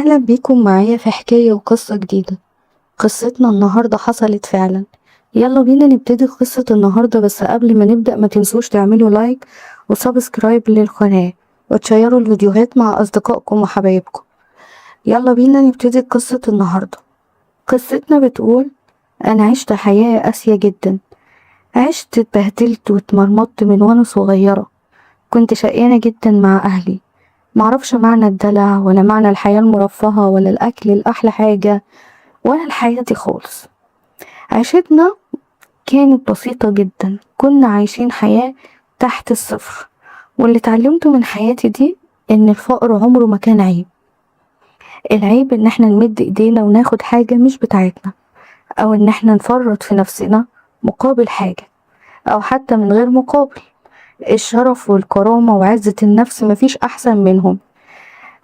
أهلا بيكم معايا في حكاية وقصة جديدة. قصتنا النهاردة حصلت فعلا. يلا بينا نبتدي قصة النهاردة، بس قبل ما نبدأ ما تنسوش تعملوا like و subscribe للقناة وتشيروا الفيديوهات مع أصدقائكم وحبايبكم. يلا بينا نبتدي قصة النهاردة. قصتنا بتقول: أنا عشت حياة قاسية جدا، عشت اتبهدلت واتمرمطت من وأنا صغيرة. كنت شقيانة جدا مع أهلي، معرفش معنى الدلع ولا معنى الحياة المرفهة ولا الأكل الأحلى حاجة ولا الحياة دي خالص. عيشتنا كانت بسيطة جدا، كنا عايشين حياة تحت الصفر. واللي اتعلمته من حياتي دي إن الفقر عمره ما كان عيب، العيب إن احنا نمد إيدينا وناخد حاجة مش بتاعتنا، أو إن احنا نفرط في نفسنا مقابل حاجة، أو حتى من غير مقابل. الشرف والكرامة وعزة النفس مفيش أحسن منهم.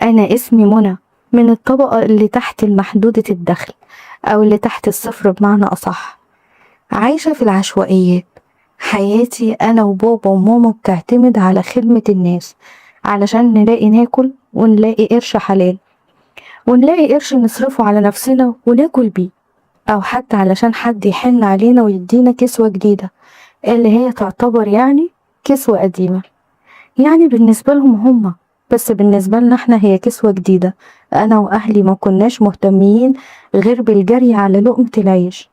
أنا اسمي منى، من الطبقة اللي تحت المحدودة الدخل، أو اللي تحت الصفر بمعنى أصح. عايشة في العشوائيات. حياتي أنا وبابا وماما بتعتمد على خدمة الناس علشان نلاقي ناكل ونلاقي قرش حلال ونلاقي قرش نصرفه على نفسنا وناكل بيه، أو حتى علشان حد يحن علينا ويدينا كسوة جديدة اللي هي تعتبر يعني كسوة قديمة، يعني بالنسبة لهم هما، بس بالنسبة لنا احنا هي كسوة جديدة. أنا وأهلي ما كناش مهتمين غير بالجري على لقمة العيش،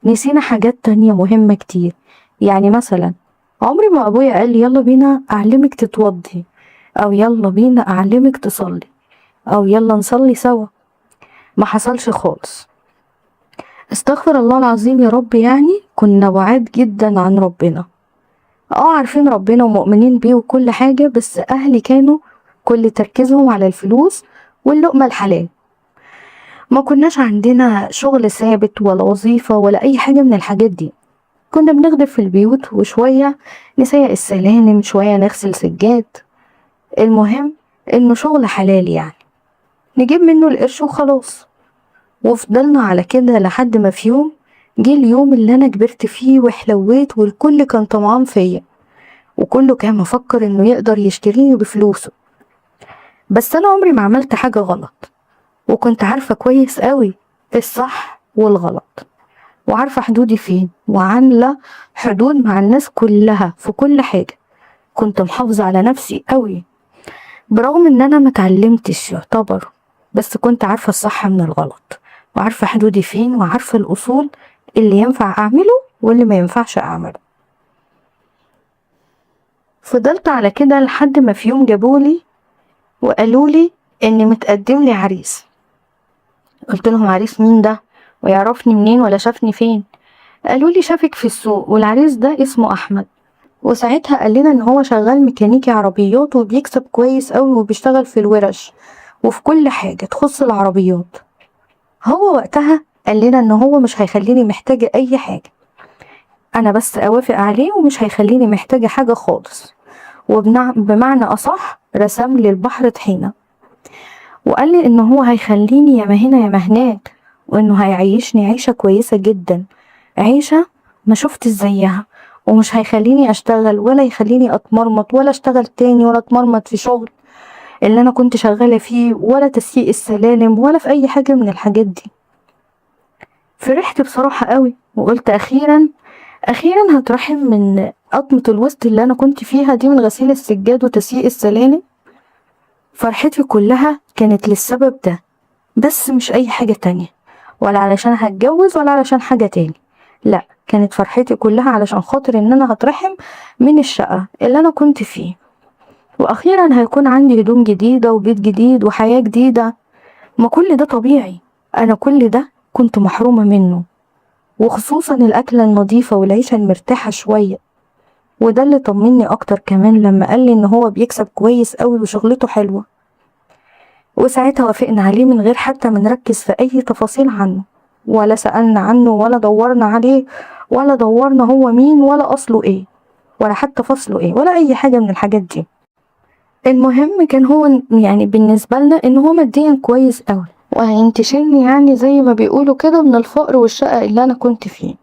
نسينا حاجات تانية مهمة كتير. يعني مثلا عمري ما أبويا قال لي يلا بينا أعلمك تتوضي، أو يلا بينا أعلمك تصلي، أو يلا نصلي سوا. ما حصلش خالص. استغفر الله العظيم يا رب. يعني كنا بعاد جدا عن ربنا، عارفين ربنا ومؤمنين بيه وكل حاجة، بس أهلي كانوا كل تركيزهم على الفلوس واللقمة الحلال. ما كناش عندنا شغل ثابت ولا وظيفة ولا أي حاجة من الحاجات دي. كنا بنخدم في البيوت، وشوية نسيق السلالم، شوية نغسل سجاد. المهم إنه شغل حلال، يعني نجيب منه القرش وخلاص. وفضلنا على كده لحد ما في يوم جه اليوم اللي أنا كبرت فيه وحلويت، والكل كان طمعان فيا، وكله كان مفكر إنه يقدر يشتريني بفلوسه. بس أنا عمري ما عملت حاجة غلط، وكنت عارفة كويس قوي الصح والغلط، وعارفة حدودي فين، وعاملة حدود مع الناس كلها في كل حاجة. كنت محافظة على نفسي قوي، برغم ان انا ما اتعلمتش يعتبر، بس كنت عارفة الصح من الغلط، وعارفة حدودي فين، وعارفة الأصول اللي ينفع أعمله واللي ما ينفعش أعمله. فضلت على كده لحد ما في يوم جابولي وقالولي إن متقدم لي عريس. قلت لهم عريس مين ده؟ ويعرفني منين ولا شافني فين؟ قالوا لي شافك في السوق، والعريس ده اسمه أحمد. وساعتها قال لنا إن هو شغال ميكانيكي عربيات وبيكسب كويس قوي، وبيشتغل في الورش وفي كل حاجة تخص العربيات. هو وقتها قال لنا إن هو مش هيخليني محتاجة أي حاجة، أنا بس أوافق عليه ومش هيخليني محتاجة حاجة خالص. وبمعنى أصح رسم لي البحر طحينة، وقال لي إن هو هيخليني يا ما هنا يا ما هناك، وإنه هيعيشني عيشة كويسة جدا، عيشة ما شفت زيها، ومش هيخليني أشتغل ولا يخليني أتمرمط ولا أشتغل تاني ولا أتمرمط في شغل اللي أنا كنت شغالة فيه، ولا تسييق السلالم، ولا في أي حاجة من الحاجات دي. فرحت بصراحة قوي، وقلت أخيرا أخيرا هترحم من قطمة الوسط اللي أنا كنت فيها دي، من غسيل السجاد وتسييق السلالم. فرحتي كلها كانت للسبب ده بس، مش أي حاجة تانية، ولا علشان هتجوز ولا علشان حاجة تاني، لا، كانت فرحتي كلها علشان خاطر إن أنا هترحم من الشقة اللي أنا كنت فيه، وأخيرا هيكون عندي هدوم جديدة وبيت جديد وحياة جديدة. ما كل ده طبيعي، أنا كل ده كنت محرومة منه، وخصوصا الأكلة النظيفة والعيشة المرتاحة شوية. وده اللي طمني أكتر كمان لما قال لي إن هو بيكسب كويس قوي وشغلته حلوة. وساعتها وافقنا عليه من غير حتى ما نركز في أي تفاصيل عنه، ولا سألنا عنه ولا دورنا عليه ولا دورنا هو مين ولا أصله إيه ولا حتى فصله إيه ولا أي حاجة من الحاجات دي. المهم كان هو يعني بالنسبة لنا إن هو ماديا كويس قوي، وهينتشلني يعني زي ما بيقولوا كده من الفقر والشقة اللي أنا كنت فيه.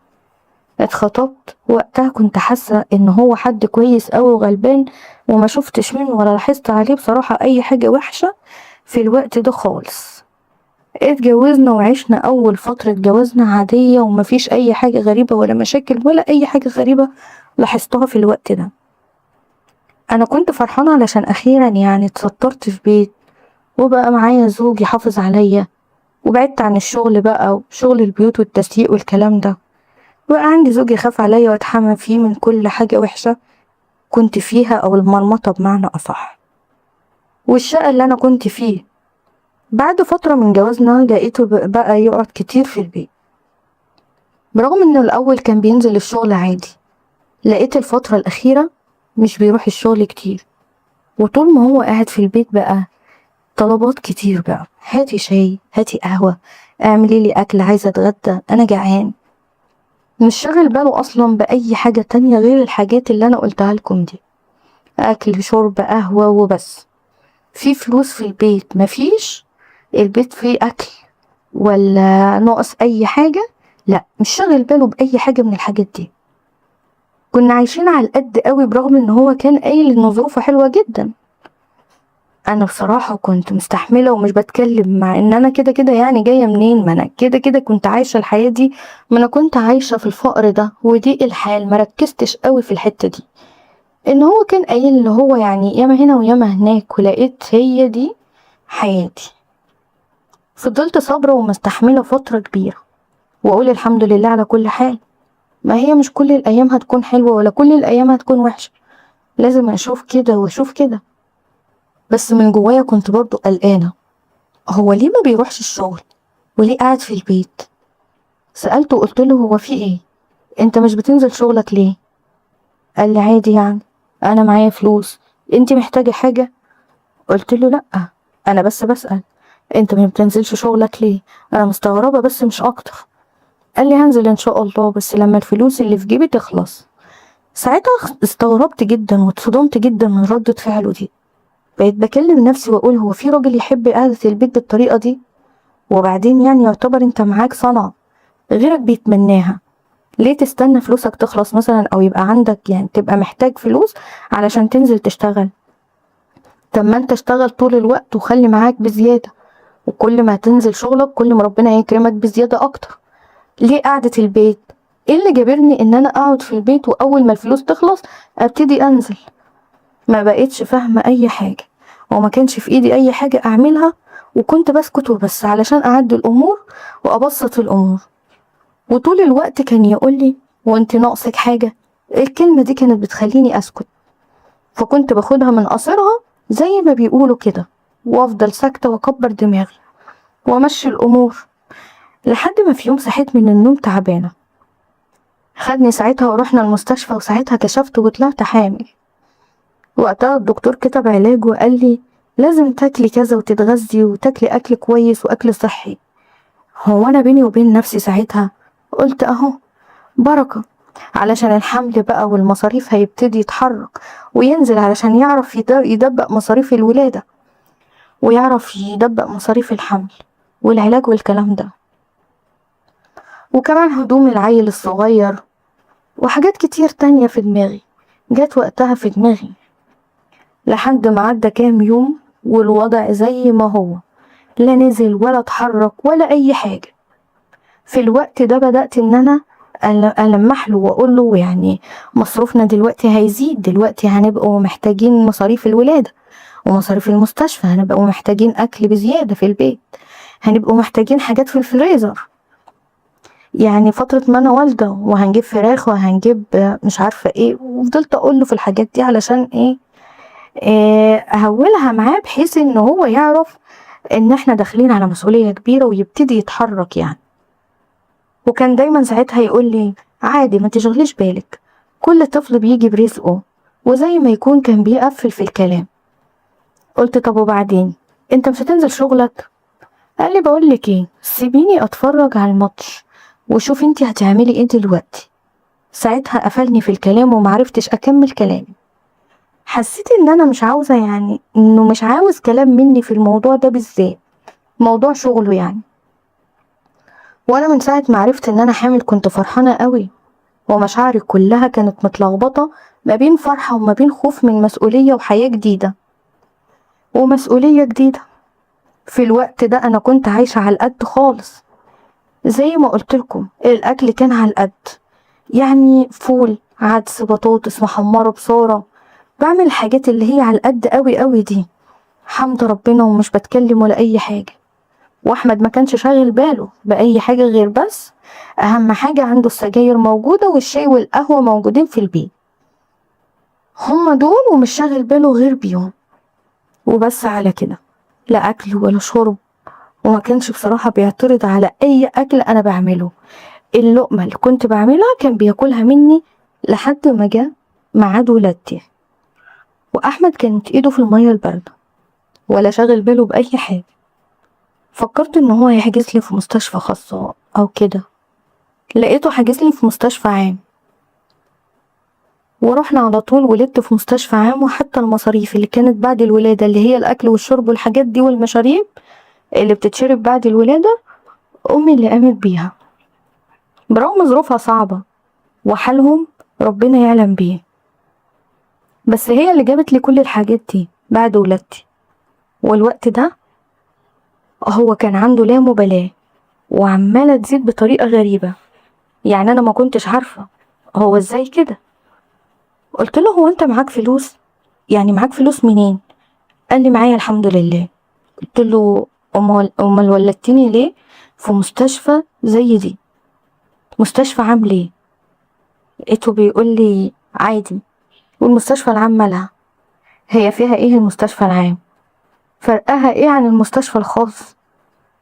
اتخطبت وقتها كنت حاسة إن هو حد كويس قوي وغلبان، وما شفتش منه ولا لاحظت عليه بصراحة أي حاجة وحشة في الوقت ده خالص. اتجوزنا وعشنا اول فترة جوازنا عادية ومفيش اي حاجة غريبة ولا مشاكل ولا اي حاجة غريبة لاحظتها في الوقت ده. انا كنت فرحانة علشان اخيرا يعني اتسترت في بيت وبقى معايا زوج يحافظ عليا، وبعدت عن الشغل بقى وشغل البيوت والتسييق والكلام ده، بقى عندي زوج يخاف عليا واتحمى فيه من كل حاجة وحشة كنت فيها او المرمطة بمعنى اصح، والشقة اللي انا كنت فيه. بعد فترة من جوازنا لقيته بقى يقعد كتير في البيت، برغم انه الاول كان بينزل الشغل عادي. لقيت الفترة الاخيرة مش بيروح الشغل كتير، وطول ما هو قاعد في البيت بقى طلبات كتير بقى، هاتي شاي، هاتي قهوة، اعملي لي اكل، عايزة اتغدى، انا جعان. مش شاغل باله اصلا باي حاجة تانية غير الحاجات اللي انا قلتها لكم دي، اكل شرب قهوة وبس. في فلوس في البيت مفيش، البيت فيه اكل ولا ناقص اي حاجة، لا مش شاغل باله باي حاجة من الحاجات دي. كنا عايشين على القد قوي، برغم ان هو كان قايل ان ظروفه حلوة جدا. انا بصراحة كنت مستحملة ومش بتكلم، مع ان انا كده كده يعني جاية منين، ما انا كده كده كنت عايشة الحياة دي، ما انا كنت عايشة في الفقر ده وضيق الحال، ما ركزتش قوي في الحتة دي. ان هو كان قايل ان هو يعني ياما هنا وياما هناك، ولقيت هي دي حياتي. فضلت صابرة ومستحملة فترة كبيرة، واقول الحمد لله على كل حال. ما هي مش كل الايام هتكون حلوة ولا كل الايام هتكون وحشة، لازم اشوف كده واشوف كده. بس من جوايا كنت برضو قلقانة، هو ليه ما بيروحش الشغل وليه قاعد في البيت؟ سألته وقلت له هو في ايه، انت مش بتنزل شغلك ليه؟ قال لي عادي يعني، انا معايا فلوس، انت محتاجة حاجة؟ قلت له لا، انا بس بسأل، انت ما بتنزلش شغلك ليه؟ انا مستغربة بس مش اكتر. قال لي هنزل ان شاء الله بس لما الفلوس اللي في جيبي تخلص. ساعتها استغربت جدا واتصدمت جدا من ردة فعله دي. بقيت بكلم نفسي واقول هو في راجل يحب قعدة البيت بالطريقة دي؟ وبعدين يعني يعتبر انت معاك صنعة غيرك بيتمناها، ليه تستنى فلوسك تخلص مثلا، او يبقى عندك يعني تبقى محتاج فلوس علشان تنزل تشتغل؟ طب ما انت اشتغل طول الوقت وخلي معاك بزيادة، وكل ما تنزل شغلك كل ما ربنا يكرمك بزيادة اكتر. ليه قعدة البيت؟ ايه اللي جابرني ان انا اقعد في البيت واول ما الفلوس تخلص ابتدي انزل؟ ما بقيتش فاهمة اي حاجة، وما كانش في ايدي اي حاجة اعملها، وكنت بسكت وبس علشان اعدي الامور وابسط الامور. وطول الوقت كان يقولي وانت ناقصك حاجة، الكلمة دي كانت بتخليني اسكت، فكنت باخدها من قصرها زي ما بيقولوا كده، وافضل ساكتة واكبر دماغي وامشي الامور. لحد ما في يوم صحيت من النوم تعبانة، خدني ساعتها ورحنا المستشفى، وساعتها كشفت وطلعت حامل. وقتها الدكتور كتب علاج وقال لي لازم تاكلي كذا وتتغذي وتاكلي اكل كويس واكل صحي. هو انا بيني وبين نفسي ساعتها قلت اهو بركة، علشان الحمل بقى والمصاريف هيبتدي يتحرك وينزل علشان يعرف يدبق مصاريف الولادة ويعرف يدبق مصاريف الحمل والعلاج والكلام ده، وكمان هدوم العيل الصغير وحاجات كتير تانية في دماغي جت وقتها في دماغي. لحد ما عدى كام يوم والوضع زي ما هو، لا نزل ولا اتحرك ولا اي حاجة. في الوقت ده بدأت ان انا ألمح له واقول له يعني مصروفنا دلوقتي هيزيد، دلوقتي هنبقوا محتاجين مصاريف الولادة ومصاريف المستشفى، هنبقوا محتاجين اكل بزيادة في البيت، هنبقوا محتاجين حاجات في الفريزر، يعني فترة ما انا والدة وهنجيب فراخ وهنجيب مش عارفة ايه. وفضلت اقول له في الحاجات دي علشان ايه، اهولها معاه بحيث ان هو يعرف ان احنا داخلين على مسؤولية كبيرة ويبتدي يتحرك يعني. وكان دايما ساعتها يقول لي عادي ما تشغليش بالك، كل طفل بيجي برزقه، وزي ما يكون كان بيقفل في الكلام. قلت طب وبعدين انت مش هتنزل شغلك؟ قال لي بقولك ايه، سيبيني اتفرج على الماتش وشوف انتي هتعملي ايه دلوقتي. ساعتها قفلني في الكلام ومعرفتش اكمل كلامي. حسيت ان انا مش عاوزة، يعني انه مش عاوز كلام مني في الموضوع ده بالذات، موضوع شغله يعني. وانا من ساعة ما عرفت ان انا حامل كنت فرحانة قوي، ومشاعري كلها كانت متلخبطة ما بين فرحة وما بين خوف من مسؤولية وحياة جديدة ومسؤولية جديدة. في الوقت ده انا كنت عايشة على القد خالص، زي ما قلتلكم الاكل كان على القد، يعني فول، عدس، بطاطس محمرة بصارة، بعمل الحاجات اللي هي على القد قوي قوي دي، حمد ربنا، ومش بتكلم ولا اي حاجة. واحمد ما كانش شاغل باله باي حاجة غير بس اهم حاجة عنده السجاير موجودة والشاي والقهوة موجودين في البيت، هما دول، ومش شاغل باله غير بيهم وبس. على كده لا اكل ولا شرب، وما كانش بصراحة بيعترض على اي اكل انا بعمله. اللقمة اللي كنت بعملها كان بياكلها مني لحد ما جه ميعاد ولادتي. واحمد كانت ايده في المية الباردة ولا شاغل باله باي حاجة. فكرت ان هو يحجز لي في مستشفى خاصة او كده، لقيته حاجز لي في مستشفى عام، ورحنا على طول ولدت في مستشفى عام. وحتى المصاريف اللي كانت بعد الولادة اللي هي الاكل والشرب والحاجات دي والمشاريب اللي بتتشرب بعد الولادة، امي اللي قامت بيها، برغم ظروفها صعبة وحالهم ربنا يعلم بيه، بس هي اللي جابت لي كل الحاجات دي بعد ولادتي. والوقت ده هو كان عنده لا مبالاة وعمالة تزيد بطريقة غريبة، يعني أنا ما كنتش عارفة هو ازاي كده. قلت له هو أنت معاك فلوس؟ يعني معاك فلوس منين؟ قال لي معايا الحمد لله. قلت له أمال ولدتني ليه في مستشفى زي دي؟ مستشفى عام ليه؟ لقيته بيقول لي عادي، والمستشفى العام مالها؟ هي فيها ايه المستشفى العام؟ فرقها ايه عن المستشفى الخاص؟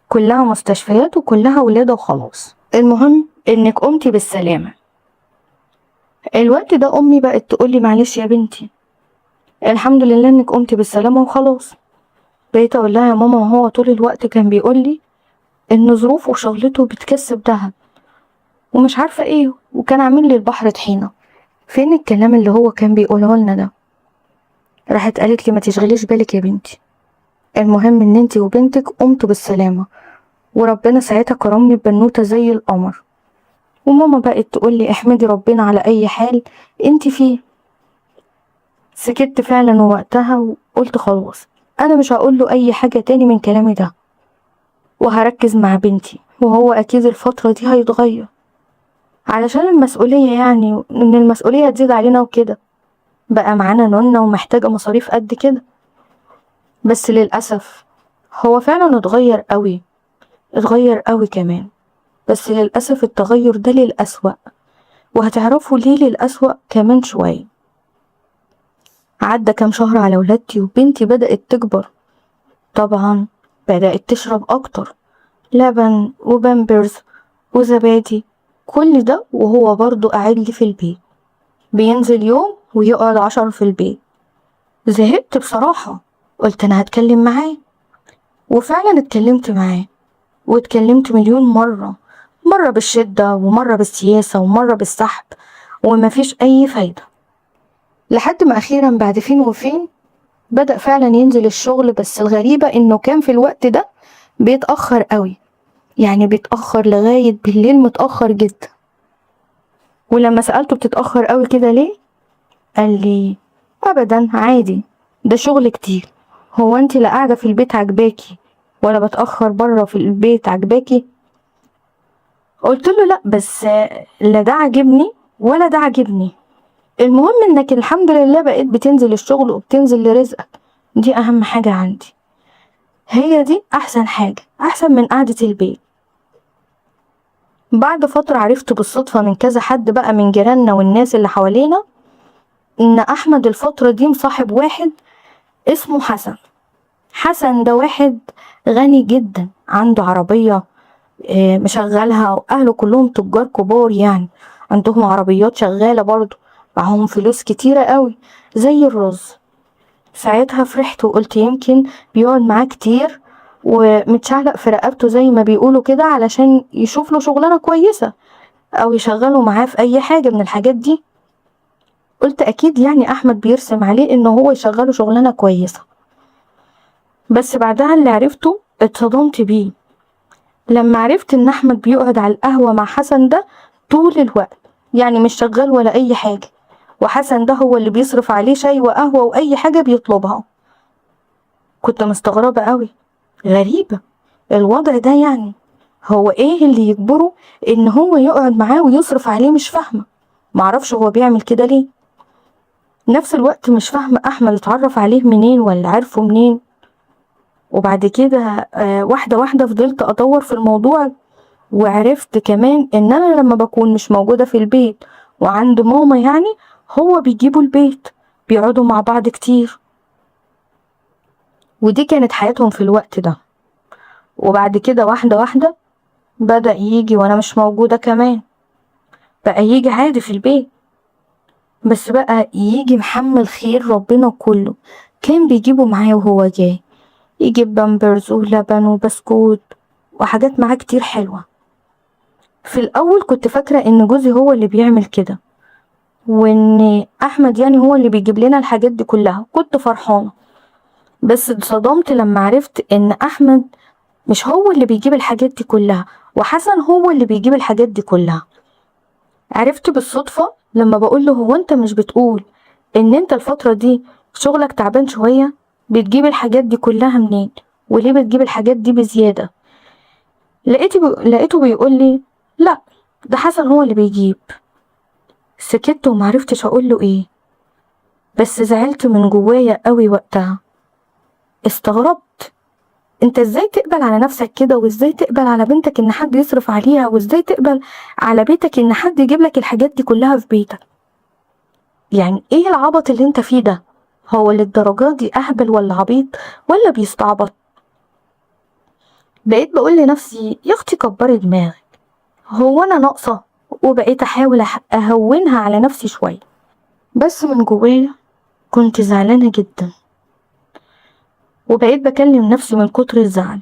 كلها مستشفيات وكلها ولادة وخلاص، المهم انك قمتي بالسلامة. الوقت ده امي بقت تقولي معلش يا بنتي، الحمد لله انك قمتي بالسلامة وخلاص. بقيت اقول لها يا ماما وهو طول الوقت كان بيقولي ان ظروفه وشغلته بتكسب دهب ومش عارفة ايه، وكان عامل لي البحر طحينة، فين الكلام اللي هو كان بيقوله لنا ده؟ راحت قالت لي ما تشغليش بالك يا بنتي، المهم ان انتي وبنتك قمتوا بالسلامة، وربنا ساعتها كرمني ببنوتة زي القمر. وماما بقت تقول لي احمدي ربنا على اي حال انتي فيه. سكت فعلا وقتها وقلت خلاص انا مش هقول له اي حاجة تاني من كلامي ده، وهركز مع بنتي، وهو اكيد الفترة دي هيتغير علشان المسؤولية، يعني ان المسؤولية تزيد علينا وكده، بقى معانا نونة ومحتاجة مصاريف قد كده. بس للأسف هو فعلا اتغير قوي، اتغير قوي كمان، بس للأسف التغير ده للأسوأ، وهتعرفوا ليه للأسوأ كمان شوية. عدى كام شهر على ولادتي وبنتي بدأت تكبر، طبعا بدأت تشرب أكتر لبن وبامبرز وزبادي، كل ده وهو برضو قاعد لي في البيت، بينزل يوم ويقعد 10 في البيت. زهقت بصراحة، قلت أنا هتكلم معاه، وفعلا اتكلمت معاه، واتكلمت مليون مرة، مرة بالشدة ومرة بالسياسة ومرة بالسحب، ومفيش أي فايدة. لحد ما أخيرا بعد فين وفين بدأ فعلا ينزل الشغل. بس الغريبة إنه كان في الوقت ده بيتأخر قوي، يعني بيتأخر لغاية بالليل متأخر جدا. ولما سألته بتتأخر قوي كده ليه؟ قال لي أبدا عادي، ده شغل كتير، هو انت لا قاعدة في البيت عجباكي ولا بتأخر بره في البيت عجباكي؟ قلت له لا، بس لا ده عاجبني ولا ده عاجبني، المهم انك الحمد لله بقيت بتنزل الشغل وبتنزل لرزقك، دي اهم حاجة عندي، هي دي احسن حاجة، احسن من قعدة البيت. بعد فترة عرفت بالصدفة من كذا حد بقى من جيراننا والناس اللي حوالينا ان احمد الفترة دي مصاحب واحد اسمه حسن. حسن ده واحد غني جدا، عنده عربية مشغلها، واهله كلهم تجار كبار، يعني عندهم عربيات شغالة برضو، معاهم فلوس كتيرة قوي زي الرز. ساعتها فرحت وقلت يمكن بيقعد معاه كتير ومتشعلق في رقبته زي ما بيقولوا كده، علشان يشوف له شغلانة كويسة او يشغله معاه في اي حاجة من الحاجات دي. قلت اكيد يعني احمد بيرسم عليه ان هو يشغله شغلانة كويسة. بس بعدها اللي عرفته اتصدمت بيه لما عرفت ان احمد بيقعد على القهوة مع حسن ده طول الوقت، يعني مش شغال ولا اي حاجة، وحسن ده هو اللي بيصرف عليه شاي وقهوة واي حاجة بيطلبها. كنت مستغربة قوي، غريبة الوضع ده، يعني هو ايه اللي يجبره ان هو يقعد معاه ويصرف عليه؟ مش فاهمة، معرفش هو بيعمل كده ليه. نفس الوقت مش فاهمة احمد اتعرف عليه منين ولا عرفه منين. وبعد كده واحدة واحدة فضلت ادور في الموضوع، وعرفت كمان ان انا لما بكون مش موجودة في البيت وعند ماما يعني هو بيجيبوا البيت، بيقعدوا مع بعض كتير، ودي كانت حياتهم في الوقت ده. وبعد كده واحدة واحدة بدأ يجي وانا مش موجودة كمان، بقى يجي عادي في البيت، بس بقى يجي محمل خير ربنا كله، كان بيجيبه معاه وهو جاي، يجيب بامبرز ولبن وبسكوت وحاجات معاه كتير حلوة. في الأول كنت فاكرة إن جوزي هو اللي بيعمل كده، وإن أحمد يعني هو اللي بيجيب لنا الحاجات دي كلها، كنت فرحانة. بس اتصدمت لما عرفت إن أحمد مش هو اللي بيجيب الحاجات دي كلها، وحسن هو اللي بيجيب الحاجات دي كلها. عرفت بالصدفة لما بقول له هو انت مش بتقول ان انت الفترة دي شغلك تعبان شوية، بتجيب الحاجات دي كلها منين؟ وليه بتجيب الحاجات دي بزيادة؟ لقيته بيقول لي لا ده حسن هو اللي بيجيب. سكت ومعرفتش اقول له ايه، بس زعلت من جوايا قوي وقتها. استغربت، انت ازاي تقبل على نفسك كده؟ وازاي تقبل على بنتك ان حد يصرف عليها؟ وازاي تقبل على بيتك ان حد يجيب لك الحاجات دي كلها في بيتك؟ يعني ايه العبط اللي انت فيه ده؟ هو للدرجة دي اهبل ولا عبيط ولا بيستعبط؟ بقيت بقول لنفسي يا اختي كبري دماغك، هو انا ناقصة؟ وبقيت احاول اهونها على نفسي شوية، بس من جوايا كنت زعلانة جدا، وبقيت بكلم نفسي من كتر الزعل.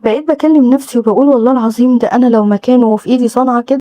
بقيت بكلم نفسي وبقول والله العظيم ده انا لو مكانه وفي ايدي صنعة كده